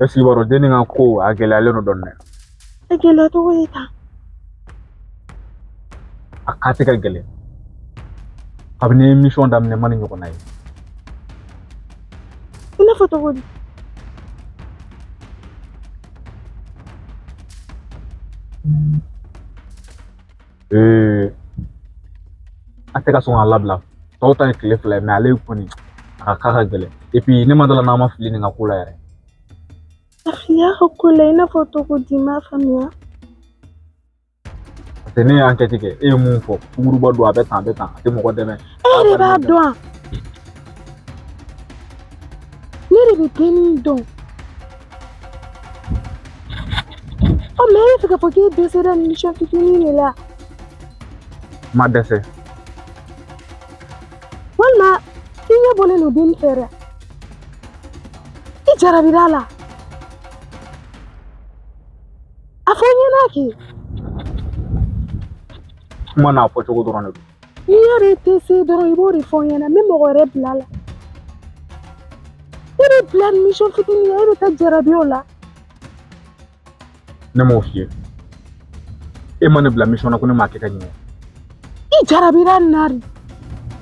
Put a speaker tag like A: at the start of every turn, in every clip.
A: Est-ce que i b'a dɔn denni ka ko a gɛlɛyalen don dɔɔnin dɛ.
B: A gɛlɛya cogo ye tan.
A: A ka tɛ ka gɛlɛn. Kabini ye mission daminɛ ma ni ɲɔgɔnna ye.
B: I n'a fɔ cogo di?
A: A tɛ ka sɔn k'a labila. Tɔw ta ye tile 2 ye, mais ale kɔni a ka ka gɛlɛn. Et puis ne ma dala n'a ma fili nin ka ko la yɛrɛ.
B: A fili a ka ko la i n'a fɔ cogo di, n m'a faamuya.
A: Parce que ne ye enquête kɛ, e ye mun fɔ, sunguruba don, a bɛ tan, a bɛ tan, a tɛ mɔgɔ dɛmɛ.
B: E de b'a dɔn. Ne de bɛ dennin dɔn. Ɔ mais e bɛ fɛ k'a fɔ k'e dɛsɛra nin mission fitinin de la.
A: N ma dɛsɛ.
B: Walima i ɲɛ bɔlen don dennin fɛ dɛ. I jarabira a la. A fɔ n ɲɛna kɛ.
A: Kuma n'a fɔcogo dɔrɔn de don.
B: N'i yɛrɛ tɛ se dɔrɔn i b'o de fɔ n ɲɛna, n bɛ mɔgɔ wɛrɛ bila a la. E bɛ bila nin mission fitinin na, e bɛ taa jarabi o la.
A: Ne m'o f'i ye. E ma ne bila mission na ko ne m'a kɛ ka ɲɛ.
B: I jarabira nin na de.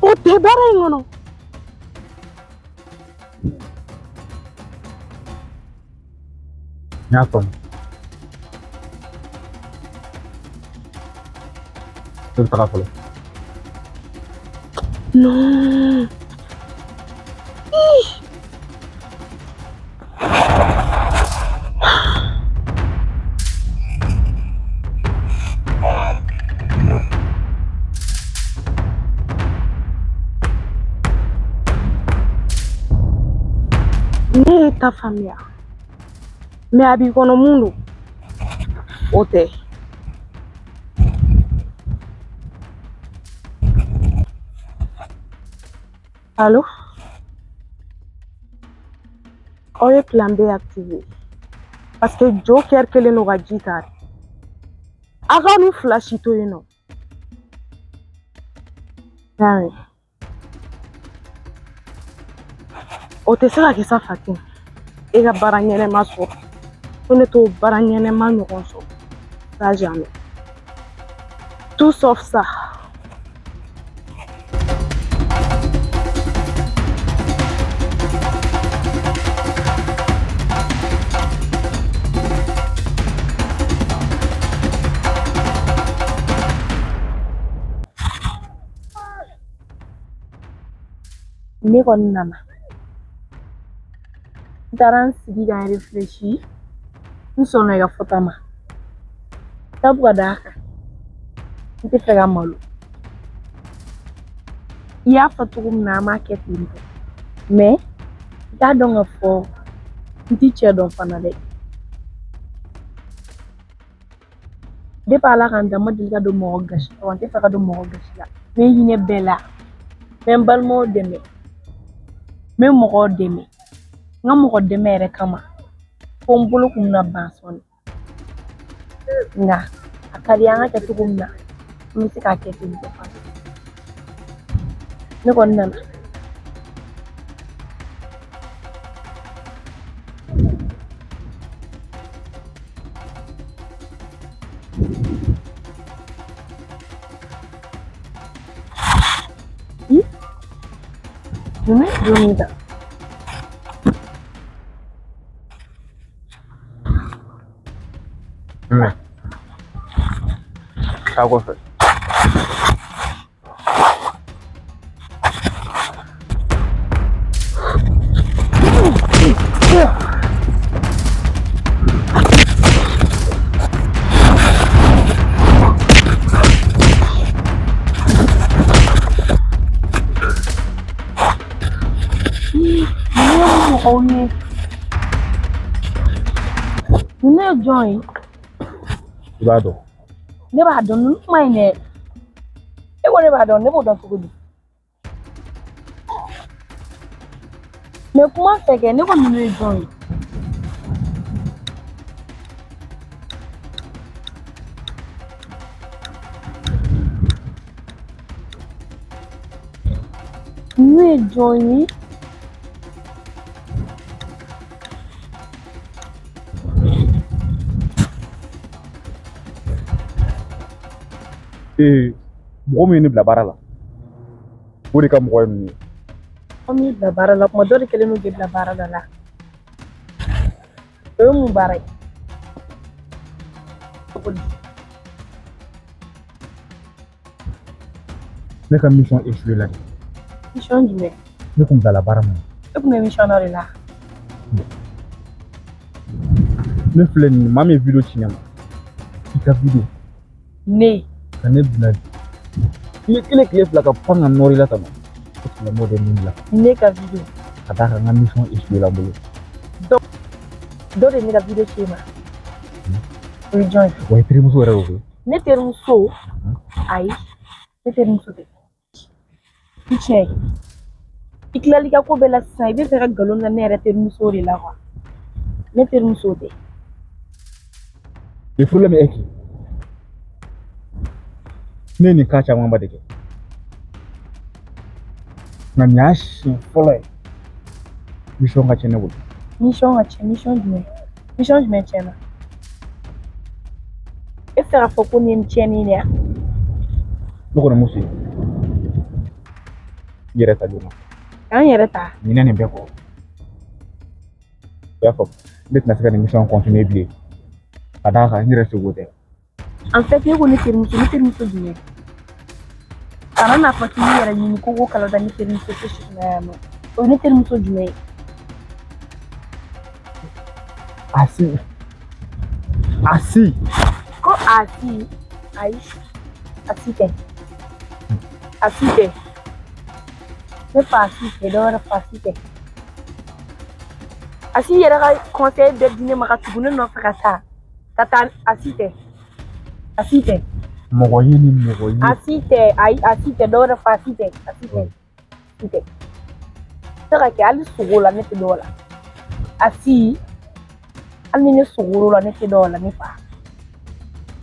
B: O tɛ baara in kɔnɔ.
A: N y'a faamu. Ne bɛ taga fɔlɔ.
B: Non. Ne ye ta faamuya. Mais a b'i kɔnɔ mun don? O tɛ. Allo? Aw ye plan B activé. Parce que Joker kɛlen don ka ji ta. A ka n'u fila si to yen nɔ. Y'a mɛn. O tɛ se ka kɛ sa Fatim. E ka baara ɲɛnɛma sɔrɔ. Ko ne t'o baara ɲɛnɛma ɲɔgɔn sɔrɔ. Ça jamais. Tout sauf ça.
C: Ne kɔni nana. N taara n sigi ka n réfléchi. N sɔnna i ka fɔta ma. Sabu ka d'a kan, n tɛ fɛ ka malo. I y'a fɔ cogo min na, an b'a kɛ ten tɔ. Mais i k'a dɔn k'a fɔ n ti cɛ dɔn fana dɛ. Depuis Ala ka n dan, n ma deli ka don mɔgɔ gasi la, wa n tɛ fɛ ka don mɔgɔ gasi la. N bɛ hinɛ bɛɛ la. N bɛ n balimaw dɛmɛ. N bɛ mɔgɔw dɛmɛ. N ka mɔgɔ dɛmɛ yɛrɛ kama, fo n bolo kun bɛna ban sɔɔni. Nka a ka di an ka kɛ cogo min na, n bɛ se k'a kɛ ten tɔ fana. Ne kɔni nana. Ninnu ye dumuni ta.
A: Mɛ. Taa kɔfɛ.
C: Mɔgɔw ye. Ninnu ye jɔn ye?
A: I b'a dɔn.
C: Ne b'a dɔn, ninnu kuma in dɛ. E ko ne b'a dɔn, ne b'o dɔn cogo di? Mais kuma fɛ kɛ, ne ko ninnu ye jɔn ye? Ninnu ye jɔn ye?
A: Ee, mɔgɔ min ye ne bila baara la, o de ka mɔgɔ ye ninnu ye.
C: Mɔgɔ min y'i bila baara la, kuma dɔ de kɛlen don k'e bila baara dɔ la. O ye mun baara ye? Cogo di?
A: Ne ka mission échoué la de.
C: Mission jumɛn?
A: Ne kun bilala baara min na.
C: E kun bɛ mission dɔ de la.
A: Ne filɛ nin ye, maa min ye vidéo ci ne ma, i ka vidéo.
C: Ne.
A: Ka ne bila tile kelen tile fila ka pan ka nɔrɔ i la tan nɔ. O tigilamɔgɔ de ye nin bila.
C: Ne ka vidéo.
A: Ka d'a kan n ka mission échoué la n bolo.
C: Dɔ de ye ne ka vidéo ci e ma. O ye jɔn ye?
A: Wa i terimuso yɛrɛ y'o kɛ.
C: Ne terimuso? Ayi, ne terimuso tɛ. I tiɲɛ ye. I tilal'i ka ko bɛɛ la sisan, i bɛ fɛ ka nkalon da ne yɛrɛ terimuso de la quoi. Ne terimuso tɛ.
A: Le problème est que ne ye nin cas camanba de kɛ. Nka nin y'a siɲɛ fɔlɔ ye mission ka tiɲɛ ne bolo.
C: Mission ka tiɲɛ, mission jumɛn? Mission jumɛn tiɲɛna? E bɛ fɛ k'a fɔ ko nin ye nin tiɲɛni de ye wa?
A: Ne kɔni muso ye. I yɛrɛ ta joona.
C: K'an yɛrɛ ta.
A: Ɲinɛ nin bɛɛ kɔ. I y'a faamu, ne tɛna se ka nin mission continuer bilen. Ka d'a kan n yɛrɛ seko tɛ.
C: En fait, ne ko ne terimuso, ne terimuso jumɛn? Kana n'a fɔ k'i yɛrɛ ɲini ko ko kala da ne terimuso tɛ si kunna yan nɔ. O ye ne terimuso jumɛn ye?
A: Asi. Asi.
C: Ko asi. Ayi. Asi tɛ. Asi tɛ. Ne fa asi tɛ, dɔ wɛrɛ fa asi tɛ. Asi yɛrɛ ka conseil bɛɛ di ne ma ka tugu ne nɔfɛ ka taa. Ka taa asi tɛ. Asi tɛ.
A: Mɔgɔ ye ni mɔgɔ ye.
C: Asi tɛ, ayi asi tɛ, dɔ wɛrɛ fa asi tɛ. Asi tɛ. Asi tɛ. Se ka kɛ hali sogo la ne tɛ dɔw la. Asi hali ni ne sogo la ne tɛ dɔw la ne fa.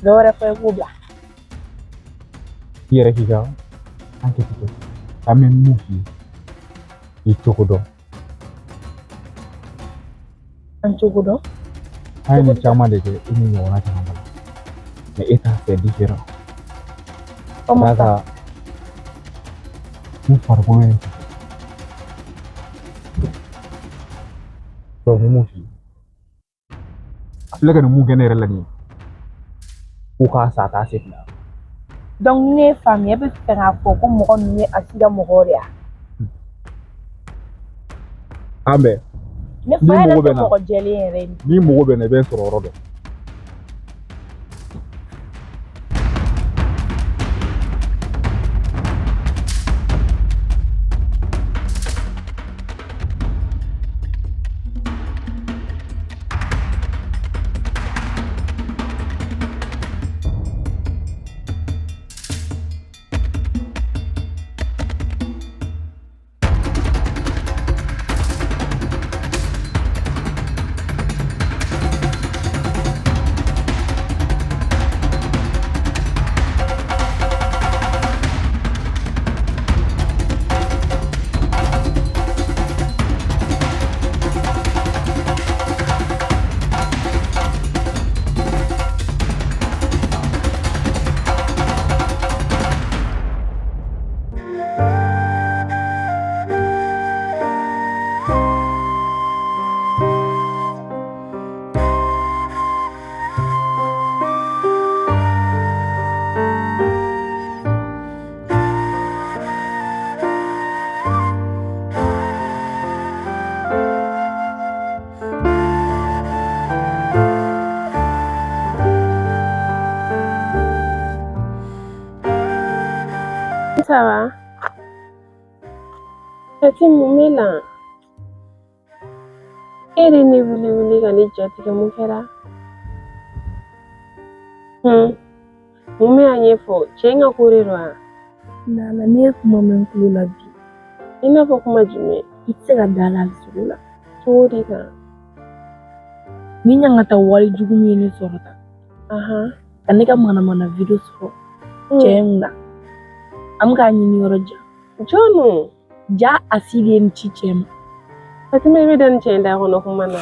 C: Dɔ wɛrɛ fɔ i k'o bila.
A: I yɛrɛ k'i ka enquête kɛ. An bɛ mun f'i ye, i cogo dɔn.
C: An cogo dɔn.
A: An ye nin caman de kɛ i ni ɲɔgɔnna caman ba la. Mais e ta c'est différent.
C: Comment
A: Ka d'a
C: ça?
A: kan n farikolo ye n sɛgɛn. Donc n bɛ mun f'i ye, a filɛ ka nin mun kɛ ne yɛrɛ la nin ye, ko k'a sa a t'a se fila.
C: Donc ni ne ye faamuya, e bɛ fɛ k'a fɔ ko mɔgɔ ninnu ye asi ka mɔgɔw de ye wa?
A: An bɛn.
C: Ne fa
A: N'i
C: yɛrɛ
A: mago
C: tɛ
A: bɛ n na.
C: mɔgɔ jɛlen yɛrɛ ye.
A: N'i mago bɛ n na, i bɛ n sɔrɔ yɔrɔ dɔn.
B: Ça va? Fati, mun bɛ na? E de ne wele wele ka ne jatigɛ, mun kɛra? Mun bɛ a ɲɛfɔ? Cɛ in ka ko de don wa?
C: Nana, ne ye kuma mɛn n tulo la bi.
B: I n'a fɔ kuma jumɛn?
C: I tɛ se ka da la hali sogo la.
B: Cogo di kan?
C: Ni ɲangata wale jugu min ye ne sɔrɔ tan.
B: Ahan.
C: Ka ne ka manamana vidéo sɔrɔ cɛ in kunna. An bɛ k'a ɲini yɔrɔ jan.
B: Jɔn?
C: Ja asi de ye nin ci cɛ ma.
B: Fatima, i bɛ da nin cɛ in da kɔnɔ kuma na.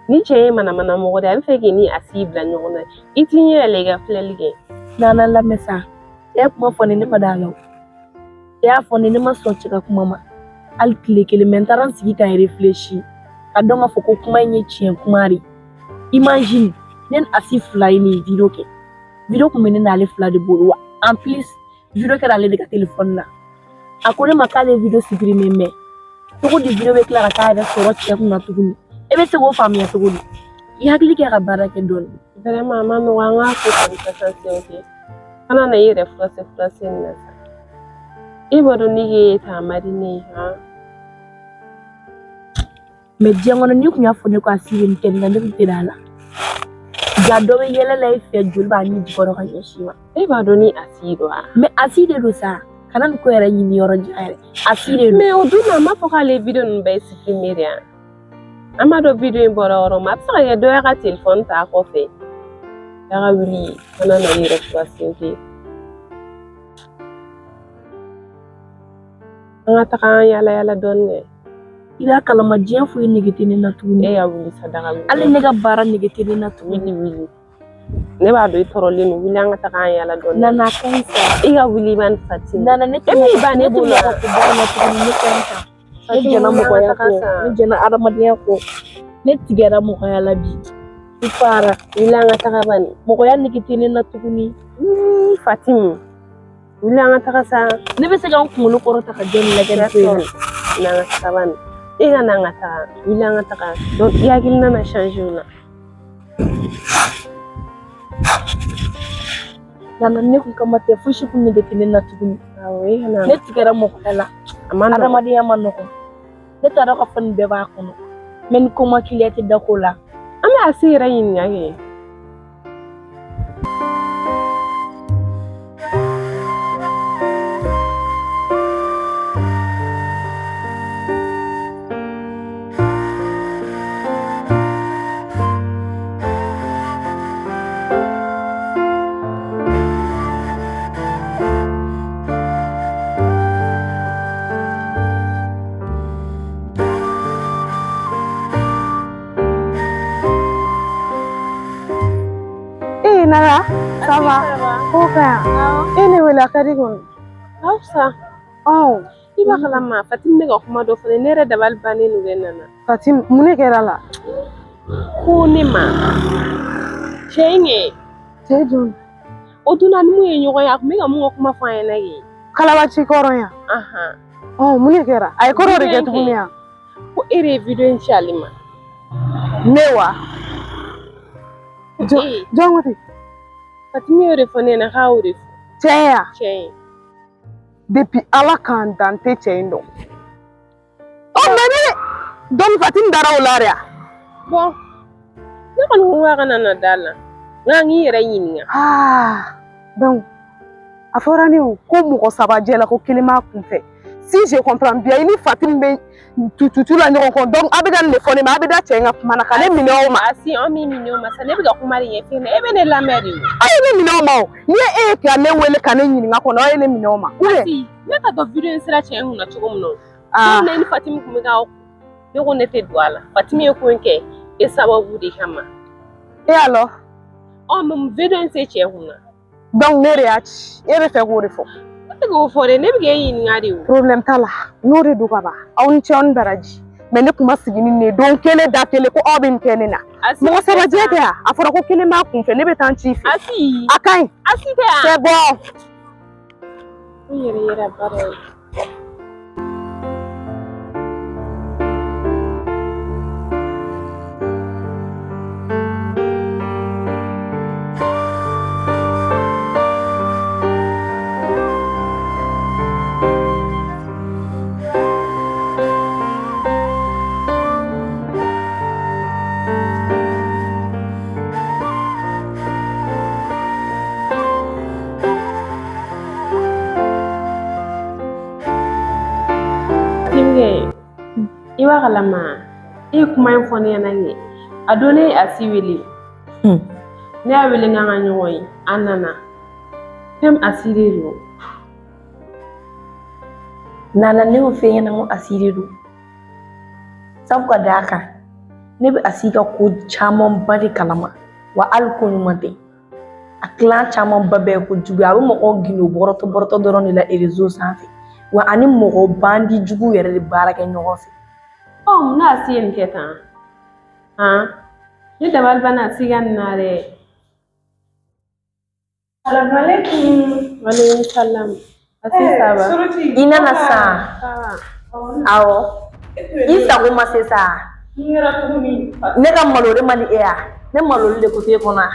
B: Ni cɛ ye manamana mɔgɔ de ye, a bɛ fɛ k'i ni Asi bila ɲɔgɔn na. I t'i ɲɛ yɛlɛ i ka filɛli kɛ.
C: Nana lamɛn sa. Cɛ ye kuma fɔ ne, ne ma da la o. Cɛ y'a fɔ ne, ne ma sɔn cɛ ka kuma ma. Hali tile kelen, mais n taara n sigi ka réfléchir ka dɔn k'a fɔ ko kuma in ye tiɲɛ kuma de ye. Imagine, ne ni Asi fila ye nin video kɛ. Video kun bɛ ne n'ale fila de bolo wa. En plus, video kɛra ale de ka téléphone na. A ko ne ma k'ale ye video supprimer, mais cogo di video bɛ tila ka taa yɛrɛ sɔrɔ cɛ kunna tuguni? E bɛ se k'o faamuya cogo di? I hakili kɛ ka baara kɛ dɔɔni.
B: Vraiment, a ma nɔgɔn, an k'a ko kɔni patience, ok? Kana na i yɛrɛ furase furase nin na sa. E b'a dɔn ne k'e ta a man di ne ye han.
C: Mais diɲɛ kɔnɔ, n'i kun y'a fɔ ne ko Asi bɛ nin kɛ nin na, ne tun tɛ da la. Ja dɔ bɛ yɛlɛ la e fɛ, joli b'a ɲɛ jukɔrɔ ka ɲɛsin ma.
B: E b'a dɔn ni Asi don wa?
C: Mais Asi de don sa. Kana nin ko yɛrɛ ɲini yɔrɔ jan yɛrɛ. Asi de don.
B: Mais o dun na, a m'a fɔ k'ale ye video ninnu bɛɛ supprimer de yan. An b'a dɔn video in bɔra yɔrɔ min, a bɛ se ka kɛ dɔ y'a ka téléphone ta a kɔfɛ. Daga wuli, kana na i yɛrɛ furase, ok? An ka taga an yala yala dɔɔni kɛ.
C: I b'a kalama, diɲɛ foyi nege tɛ ne na tuguni.
B: E ya wuli sa, daga wuli.
C: Hali ne ka baara nege tɛ ne na tuguni.
B: Wuli wuli. Ne b'a dɔn i tɔɔrɔlen don, wuli an ka taga an yala dɔɔni.
C: Nana, a ka ɲi sa.
B: I ka wuli i b'a ni Fati.
C: Nana, ne
B: E min ba ne
C: ne tɛ
B: bolo.
C: mɔgɔ ko baara la tuguni, ne ka ɲi sa. Ne
B: Fati,
C: jɛnna
B: wuli an ka
C: mɔgɔya
B: taga
C: kɔ.
B: sa.
C: Ne jɛnna adamadenya kɔ. Ne tigɛra mɔgɔya la bi. I fara.
B: Wuli an ka taga bani.
C: Mɔgɔya nege tɛ ne na tuguni.
B: Wuli Fati. Wuli an ka taga sa.
C: Ne bɛ se ka n kunkolo kɔrɔta ka jɔnni lajɛ nin ko in na?
B: N'an ka taga bani. E ka n'an ka taga. Wuli an ka taga. Donc i hakilina na changer o la.
C: Nana, ne kun kama tɛ, fosi kun nege tɛ ne na tuguni.
B: Awɔ, e ka na.
C: Ne tigɛra mɔgɔya la.
B: A ma nɔgɔn.
C: Adamadenya ma nɔgɔn. Ne t'a dɔn k'a fɔ nin bɛɛ b'a kɔnɔ. Mais ni ko ma k'i la, i tɛ da ko la.
B: An bɛ Asi yɛrɛ ɲininka kɛ.
D: Ee Nana, ça va? Ko ka ɲi. E ne wele, a ka di kɔni.
B: Ka fisa.
D: Ɔ.
B: I b'a kalama, Fati bɛ ka kuma dɔ fɔ ne, ne yɛrɛ dabali bannen don dɛ Nana.
D: Fati, mun de kɛra la?
B: Ko ne ma. Cɛ in kɛ.
D: Cɛ jɔn?
B: O donna ni mun ye ɲɔgɔn ye, a tun bɛ ka mun ka kuma fɔ an ɲɛna kɛ.
D: Kalabaci kɔrɔ yan.
B: Ahan.
D: Ɔ, mun de kɛra? A ye ko dɔ de kɛ tuguni yan.
B: Ko e de ye video in ci ale ma.
D: Ne wa?
B: Ee.
D: Jɔn ko ten?
B: Fatimi y'o de fɔ ne ɲɛna, k'a y'o de fɔ.
D: Cɛ ya?
B: Cɛ in.
D: Depuis Ala k'an dan, tɛ cɛ in dɔn. Ɔ, mais ne donc Fatimi dara o la de ya?
B: Bon, ne kɔni ko k'a kana na da la. Nka n k'i yɛrɛ ɲininka.
D: Ah, donc a fɔra ne o ko mɔgɔ saba jɛ la, ko kelen b'a kun fɛ. Si je comprends bien, i ni Fatimi bɛ tututu la ɲɔgɔn kɔ, donc a bɛ ka nin de fɔ ne ma, a bɛ da cɛ in ka kuma na ka ne minɛ o ma.
B: Asi, an m'i minɛ o ma sa, ne bɛ ka kuma de ɲɛf'e ɲɛna, e bɛ ne lamɛn de o.
D: Aw ye ne minɛ o ma o. Ni e ye ka ne wele ka ne ɲininka kɔni, aw ye ne minɛ o ma. Ou bien?
B: Asi, ne ka dɔn video in sera cɛ in kunna cogo min na o.
D: Ah.
B: Don min na i ni Fatimi tun bɛ ka, ne ko ne tɛ don a la. Fatimi ye ko in kɛ e sababu de kama.
D: Et alors?
B: Ɔ, mais video in se cɛ kunna.
D: Donc ne de y'a ci. E bɛ fɛ k'o de fɔ.
B: Ne tɛ k'o fɔ dɛ, ne bɛ k'e ɲininka de o.
D: Problème t'a la. N'o de don ka ban. Aw ni ce, aw ni baraji. Mais ne kun ma sigi ni nin ye don kelen da kelen ko aw bɛ nin kɛ ne na.
B: Asi,
D: Mɔgɔ saba jɛ tɛ yan. A fɔra ko kelen b'a kun fɛ, ne bɛ taa n ci i fɛ.
B: Asi.
D: A ka ɲi.
B: Asi tɛ yan.
D: C'est bon.
B: N yɛrɛ yɛrɛ baara ye. Timikɛ, i b'a kalama, e ye kuma in fɔ ne ɲɛna kɛ. A don ne ye Asi wele. Ne y'a wele k'an ka ɲɔgɔn ye, an nana. Fɛn Asi de don.
C: Nana, ne y'o f'e ɲɛna ko Asi de don. Sabu ka d'a kan, ne bɛ Asi ka ko camanba de kalama wa, hali ko ɲuman tɛ. A clan camanba bɛɛ ye kojugu ye. A bɛ mɔgɔw gindo bɔrɔtɔ bɔrɔtɔ dɔrɔn de la réseau sanfɛ. Wa ani mɔgɔ bandi jugu yɛrɛ de baara kɛ ɲɔgɔn fɛ.
B: Ɔ, mun na Asi ye nin kɛ tan? Han, ne dabali banna Asi ka nin na dɛ.
D: Salamalekun.
B: Walekum salam. Asi, ça va?
C: I nana san. Awɔ. I sago ma se sa. Ne ka malori man di e ya. Ne malori de ko t'e kɔnɔ wa?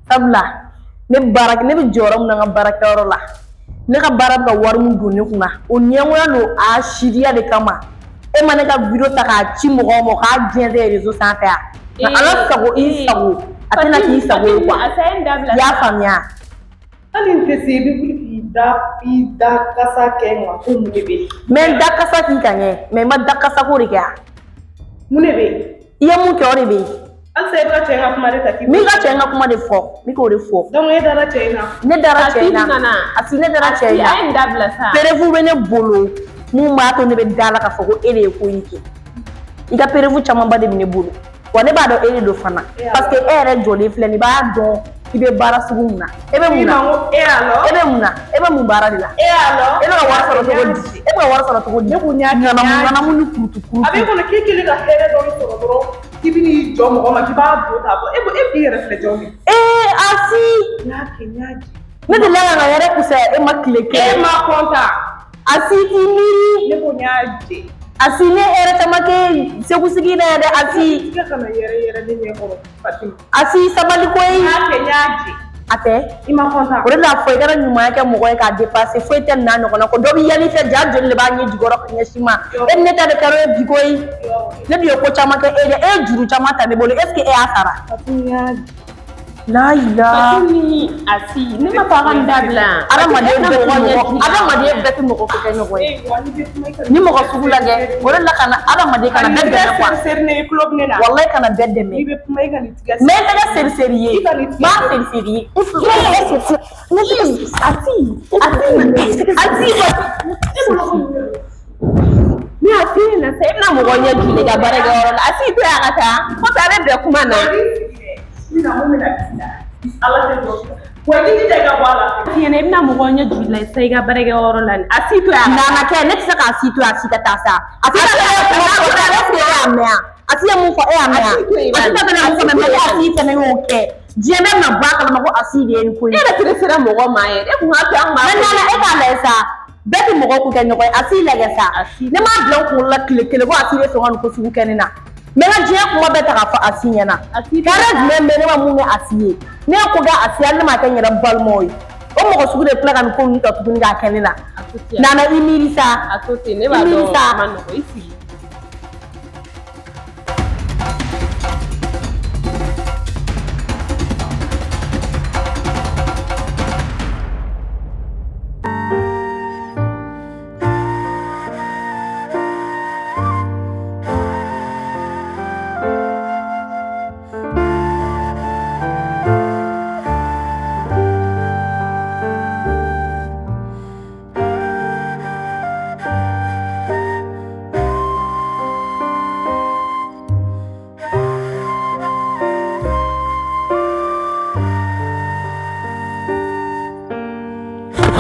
C: Sabula ne baara ne bɛ jɔyɔrɔ min na n ka baarakɛyɔrɔ la. Ne ka baara bɛ ka wari min don ne kunna o ɲɛngoya n'o a sidiya de kama e ma ne ka video ta k'a ci mɔgɔw ma k'a jɛnsɛn réseau sanfɛ yan. Nka Ala sago i sago a tɛna k'i sago ye quoi. I y'a faamuya.
D: Hali n tɛ se, i bɛ wuli k'i da i da kasa kɛ n kan ko mun de bɛ yen?
C: N bɛ n da kasa k'i kan kɛ, mais n ma da kasa ko de kɛ yan.
D: Mun de bɛ yen?
C: I ye mun kɛ o de bɛ yen.
D: Halisa i bɛ ka cɛ in ka kuma de ta k'i.
C: N b'i ka cɛ in ka kuma de fɔ, n bɛ k'o de fɔ.
D: Donc e dara cɛ in na.
C: Ne dara cɛ in na. Asi, ne dara cɛ in na.
B: A ye nin dabila sa.
C: Preuve bɛ ne bolo mun b'a to ne bɛ da la k'a fɔ ko e de ye ko in kɛ. I ka preuve camanba de bɛ ne bolo. Wa ne b'a dɔn e de don fana. Parce que e yɛrɛ jɔlen filɛ nin ye, i b'a dɔn i bɛ baara sugu mun na. E bɛ mun na? E bɛ mun na? E bɛ mun baara de la?
D: E y'a
C: E bɛ ka wari sɔrɔ cogo di? E bɛ ka wari sɔrɔ cogo di?
D: Ne ko n y'a
C: ŋanamu ŋanamu ni kurutu kurutu.
D: A b'e kɔnɔ k'e kɛlen ka hɛrɛ dɔɔni sɔrɔ dɔrɔn k'i bɛ n'i jɔ mɔgɔ ma k'i b'a don k'a bɔ e ko e b'i yɛrɛ filɛ jɔn ye.
C: Ee Asi.
D: N y'a kɛ, n y'a jɛ.
C: Ne delila ka n ka hɛrɛ kusaya e ma tile kelen.
D: E ma kɔntan.
C: Asi k'i miiri.
D: Ne ko n y'a jɛ.
C: Asi ne hɛrɛ caman kɛ Segu sigi in na yan dɛ Asi.
D: I ka kana yɛrɛ yɛrɛ ne ɲɛ kɔrɔ Fatima.
C: Asi sabali koyi.
D: N y'a kɛ, n y'a jɛ.
C: A tɛ.
D: I ma kɔntan.
C: O de la fɔ i kana ɲumanya kɛ mɔgɔ ye k'a dépasser, foyi tɛ n'a ɲɔgɔnna ko dɔ bɛ yɛlɛ i fɛ ja joli de b'a ɲɛ jukɔrɔ ka ɲɛsin ma. E ni ne ta de kɛra o ye bi koyi. Ne dun ye ko caman kɛ e de, e ye juru caman ta ne bolo, est ce que e y'a sara?
D: Fatima, n y'a jɛ.
C: Layila.
B: Fatimi, Asi, ne ma fɔ a ka nin dabila.
C: Adamaden bɛɛ tɛ mɔgɔ, adamaden bɛɛ tɛ mɔgɔ ko kɛ ɲɔgɔn ye. Ni mɔgɔ sugu lajɛ, o de la kana adamaden kana bɛɛ dɛmɛ quoi.
D: Seri ne i tulo bɛ ne la.
C: Walayi kana bɛɛ dɛmɛ.
D: N'i bɛ kuma i ka n'i tigɛ.
C: Mais n tɛ kɛ seri seri ye. N b'a seri seri ye. Asi, Asi, Asi.
B: Ni Asi ye na sa, e bɛna mɔgɔ ɲɛ joli ka baarakɛyɔrɔ la. Asi to yan ka taa, kɔfɛ a bɛ bɛn kuma na.
D: Ala tɛ jɔ. Wa i jija i ka bɔ a la.
B: Tiɲɛ na, i bɛna mɔgɔ ɲɛ joli la sisan i ka baarakɛyɔrɔ la. Asi to yan.
C: Nana kɛ, ne tɛ se k'a si to yan, a si ka taa sa. A si ka taa sa, est-ce que e y'a mɛn wa? Asi ye mun fɔ, e y'a mɛn wa? Asi ta fɛnɛ mun fɔ, mais Asi fɛnɛ y'o kɛ. Diɲɛ bɛɛ bɛna bɔ a kalama ko Asi de ye nin ko in.
B: E yɛrɛ tere sera mɔgɔ ma yɛrɛ. E kun k'a to an b'a.
C: Mais Nana, e k'a lajɛ sa. Bɛɛ tɛ mɔgɔ ko kɛ ɲɔgɔn ye. Asi lajɛ sa. Ne m'a bila n kunkolo la tile kelen ko Asi bɛ sɔn ka nin ko sugu kɛ ne na. N bɛ n ka diɲɛ kuma bɛɛ ta k'a fɔ Asi ɲɛna. Hɛrɛ jumɛn bɛ ne ma mun kɛ Asi ye? Ne ye ko kɛ Asi ye, hali ne m'a kɛ n yɛrɛ balimaw ye. O mɔgɔ sugu de tila ka nin ko ninnu ta tuguni k'a kɛ ne la. Nana, i miiri sa.
B: A to ten, ne b'a dɔn a ma nɔgɔn, i sigi.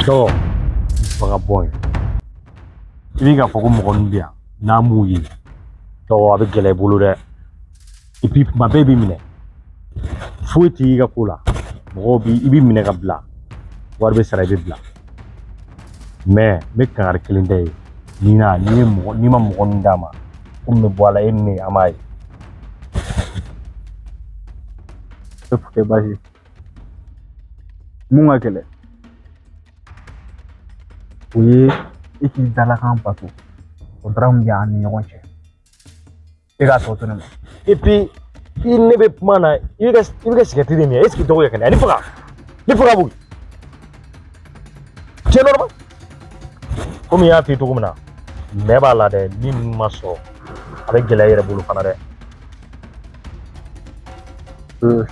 A: Dɔgɔ vagabond ye. I bɛ k'a fɔ ko mɔgɔ min bɛ yan n'a m'u ye, dɔgɔ, a bɛ gɛlɛya i bolo dɛ. Et puis tuma bɛɛ i b'i minɛ, foyi t'i ka ko la, mɔgɔw bi i b'i minɛ ka bila, wari bɛ sara, i bɛ bila. Mais n bɛ kangari kelen da ye ni na n'i ye mɔgɔ n'i ma mɔgɔ min d'a ma ko min bɛ bɔ a la, e ni ne an b'a ye.
E: Tɛ baasi ye. Mun ka gɛlɛn, o ye e k'i dalakan bato, contrat min bɛ an ni ɲɔgɔn cɛ, e k'a tɔ to ne ma.
A: Et puis i ne bɛ kuma na, i bɛ ka sigɛriti de min, est ce que dɔgɔ yɛ kɛnɛ ne faga ne faga boyi, c'est normal. Komi n y'a f'i ye cogo min na, mɛ b'a la dɛ, ni ninnu ma sɔrɔ a bɛ gɛlɛya i yɛrɛ bolo fana dɛ.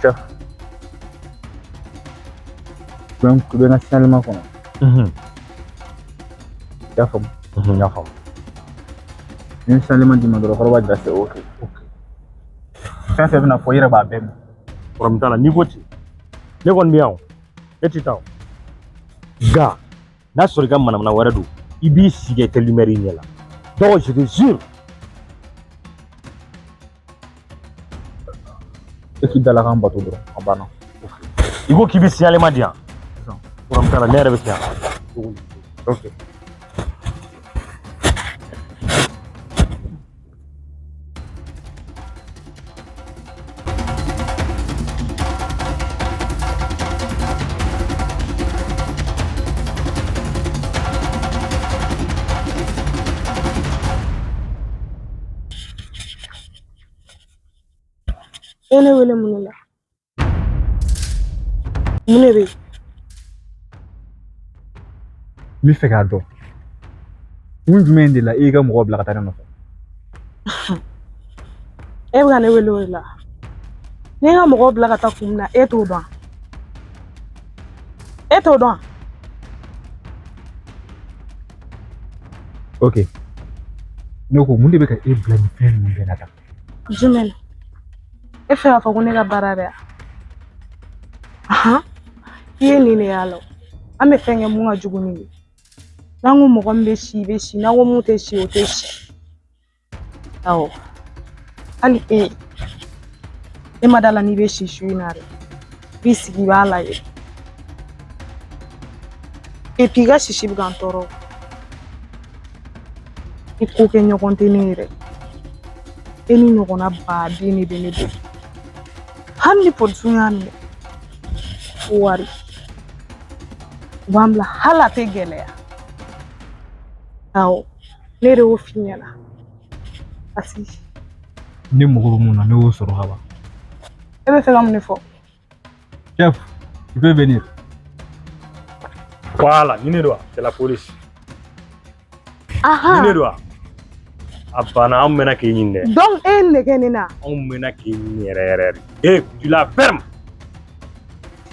E: Chef, bɛ n ka signalement kɔnɔ. I y'a faamu?
A: N y'a faamu.
E: Ni n signalement d'i ma dɔrɔn, kɔrɔ b'a jira c'est ok. Fɛn fɛn bɛna fɔ, i yɛrɛ b'a bɛɛ mɛn.
A: Problème t'a la, n'i ko ten, ne kɔni bɛ yan o. E tɛ taa o. Nka n'a sɔrɔ i ka manamana wɛrɛ don, i b'i sigi kɛ lumière ɲɛ la. Donc je te jure.
E: E k'i dalakan bato dɔrɔn, a banna.
A: I ko k'i bɛ signalement di yan. Problème t'a la, ne yɛrɛ bɛ yan.
E: Ok.
D: E ne wele mun de la? Mun de bɛ yen?
E: N bɛ fɛ k'a dɔn kun jumɛn de la e y'i ka mɔgɔw bila ka taa ne nɔfɛ?
D: E bɛ ka ne wele o de la. Ne ka mɔgɔw bila ka taa kun min na, e t'o dɔn. E t'o dɔn.
E: Ok. Ne ko mun de bɛ ka e bila nin fɛn ninnu bɛɛ la tan?
D: Jumɛn? E fɛ k'a fɔ ko ne ka baara de ya? Ahan. I ye nin de y'a la. An bɛ fɛn kɛ mun ka jugu ni nin ye. N'an ko mɔgɔ min bɛ si, i bɛ si. N'an ko mun tɛ si, o tɛ si. Awɔ. Hali e. E ma da la n'i bɛ si su in na dɛ. I b'i sigi i b'a lajɛ. Et puis i ka sisi bɛ ka n tɔɔrɔ. I ko kɛ ɲɔgɔn tɛ ne ye dɛ. E ni ɲɔgɔnna baden de bɛ ne bolo. Hali ni polisiw y'a minɛ ko wari, u b'an bila hali a tɛ gɛlɛya. Awɔ, ne de y'o f'i ɲɛna. Parce que
E: Ne mago bɛ mun na, ne y'o sɔrɔ ka ban.
D: E bɛ fɛ ka mun de fɔ?
E: Chef, tu peux venir.
A: Voilà, nin de don wa? C'est la police.
D: Ahan.
A: Nin de don wa? A banna, anw mɛnna k'e ɲini dɛ.
D: Donc e ye nɛgɛ ne na.
A: Anw mɛnna k'e ɲini yɛrɛ yɛrɛ de. Eh, tu la fermes.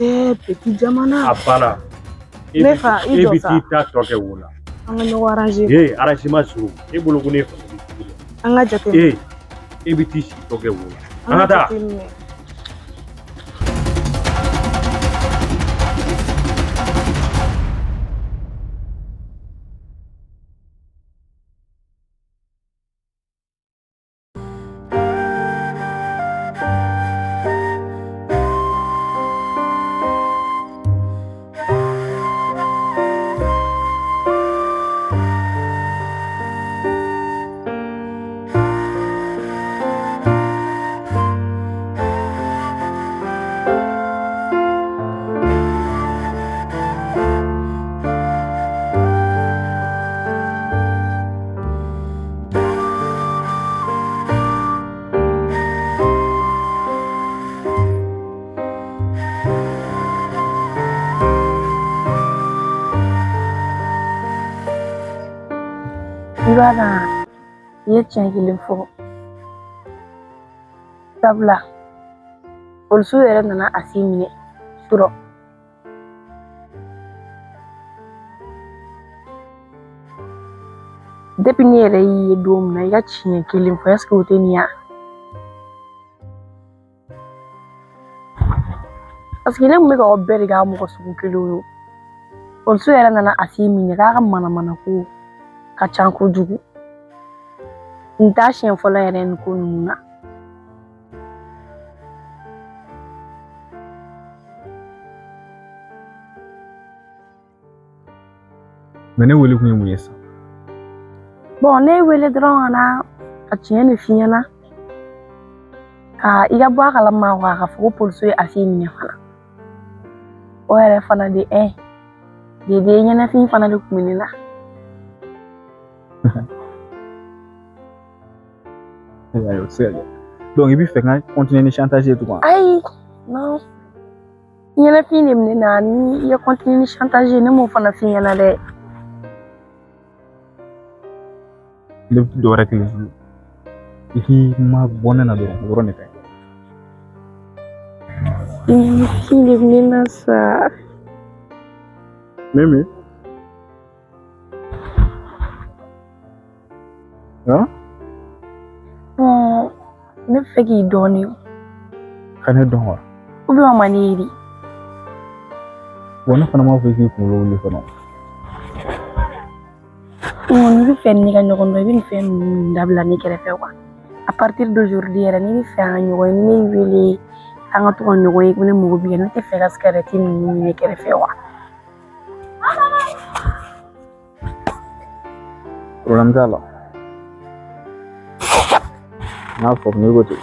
D: Eh, petit jamana.
A: A banna.
D: Ne fa, i
A: E
D: jɔ
A: bɛ
D: sa.
A: t'i ta tɔ kɛ wo la.
D: An ka ɲɔgɔn arranger.
A: Eh, arrangement sugu. E bolo ko ne ye fasoden jugu de ye.
D: An ka jateminɛ.
A: Eh, e bɛ t'i sigi tɔ kɛ wo la. An ka taa.
D: Jateminɛ.
C: I b'a dɔn i ye tiɲɛ kelen fɔ. Sabula polisiw yɛrɛ nana a si minɛ surɔ. Depuis ne yɛrɛ y'i ye don min na i ka tiɲɛ kelen fɔ, est ce que o tɛ nin ye? Parce que ne kun bɛ k'aw bɛɛ de k'a mɔgɔ sugu kelenw ye. Polisiw yɛrɛ nana a si minɛ k'a ka manamana ko ka ca kojugu. Nin t'a siɲɛ fɔlɔ yɛrɛ nin ko ninnu na.
E: Mais ne wele kun ye mun ye sisan?
C: Bon, ne ye wele dɔrɔn ka na ka tiɲɛ de f'i ɲɛna. Ka i ka bɔ a kalama quoi, k'a fɔ ko polisiw ye a si minɛ fana. O yɛrɛ fana de dede ɲɛnafin fana de kun bɛ ne la.
E: Ayi, o tɛ se ka kɛ. Donc i bɛ fɛ ka continuer ni chantage ye tugun wa?
C: Ayi, non. Ɲɛnafin de bɛ ne na, ni i ye continuer ni chantage ye, ne m'o fana f'i ɲɛna dɛ.
E: Ne bɛ dɔ wɛrɛ kelen f'i ye. I k'i ma bɔ ne na dɔrɔn, o dɔrɔn de ka ɲi.
C: Ɲɛnafin de bɛ ne na sa.
E: Mimi? Han?
C: Bon, ne bɛ fɛ k'i dɔn de.
E: Ka ne dɔn wa?
C: Ou bien o ma ne ye de.
E: Wa ne fana m'a fɔ i k'i kunkolo wuli fana.
C: N'i bɛ fɛ ni ne ka ɲɔgɔn dɔn, i bɛ nin fɛn ninnu dabila ne kɛrɛfɛ quoi. À partir d'aujourd'hui yɛrɛ, n'i bɛ fɛ an ka ɲɔgɔn ye, ni ne y'i wele an ka to ka ɲɔgɔn ye, ko ne mago b'i la, ne tɛ fɛ ka sigarɛti ninnu min ne kɛrɛfɛ wa.
E: Problème t'a la. N y'a faamu, i ko ten.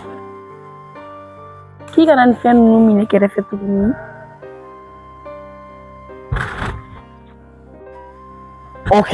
C: K'i kana nin fɛn ninnu min ne kɛrɛfɛ tuguni.
A: Ok.